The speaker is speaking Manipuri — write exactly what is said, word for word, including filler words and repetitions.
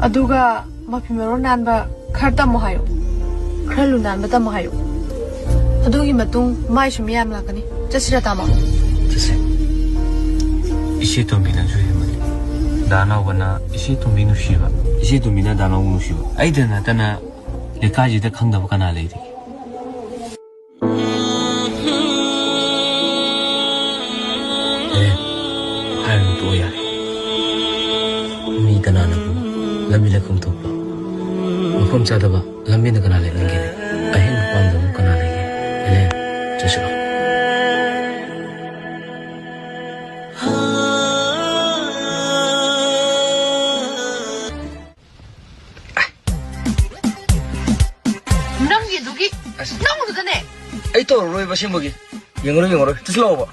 ꯑꯗꯨꯒ ꯃꯐꯤ ꯃꯔꯣꯟ ꯅꯥꯟꯕ ꯈꯔ ꯇꯝꯃꯣ ꯍꯥꯏꯌꯨ꯫ ꯈꯔ ꯂꯨ ꯅꯥꯟꯕ ꯇꯝꯃꯣ ꯍꯥꯌꯨ꯫ ꯑꯗꯨꯒꯤ ꯃꯇꯨꯡ ꯃꯥꯏꯁꯨ ꯃꯤꯌꯥꯝ ꯂꯥꯛꯀꯅꯤ꯫ ꯆꯠꯁꯤꯔ, ꯇꯥꯃꯣ? ꯆꯠꯁꯦ꯫ ꯏꯆꯦ ꯇꯣꯝꯕꯤ, ꯅꯪꯁꯨ ꯍꯦꯟꯃꯜꯂꯤ꯫ ꯗꯥ ꯅꯥꯎꯕꯅ ꯏꯆꯦ ꯇꯣꯝꯕꯤ ꯅꯨꯡꯁꯤꯕ, ꯏꯆꯦ ꯇꯣꯝꯕꯤꯅ ꯗꯥ ꯅꯥꯎꯕ ꯅꯨꯡꯁꯤꯕ, ꯑꯩꯗ ꯅꯠꯇꯅ ꯂꯩꯀꯥꯏꯁꯤꯗ ꯈꯪꯗꯕ ꯀꯅꯥ ꯂꯩꯔꯤꯒꯦ? ꯑꯦ, ꯍꯥꯏꯔꯨꯅꯨ, ꯇꯣꯛꯑꯣ ꯌꯥꯔꯦ꯫ ꯃꯤ ꯀꯅꯥꯅꯕꯨ ꯂꯝꯕꯤ ꯂꯩꯈꯣꯝ ꯊꯣꯛꯄ, ꯃꯐꯝ ꯆꯥꯗꯕ ꯂꯝꯕꯤꯅ ꯀꯅꯥ ꯂꯦꯞꯅꯤꯡꯒꯦꯅꯦ? ꯑꯍꯦꯟꯕ ꯄꯥꯝꯗꯕ ꯀꯅꯥ ꯂꯩꯒꯦ? ꯑꯦꯂꯦꯟ, ꯆꯠꯁꯤꯔꯣ? ꯅꯪꯒꯤ ꯑꯗꯨꯒꯤ ꯑꯁ꯫ ꯅꯪꯗꯨꯗꯅꯦ꯫ ꯑꯩ ꯇꯧꯔꯔꯣꯏꯕ ꯑꯁꯦꯡꯕꯒꯤ꯫ ꯌꯦꯡꯉꯔꯣꯏ, ꯌꯦꯡꯉꯔꯣꯏ꯫ ꯆꯠꯁꯤ ꯂꯥꯛꯑꯣꯕ꯫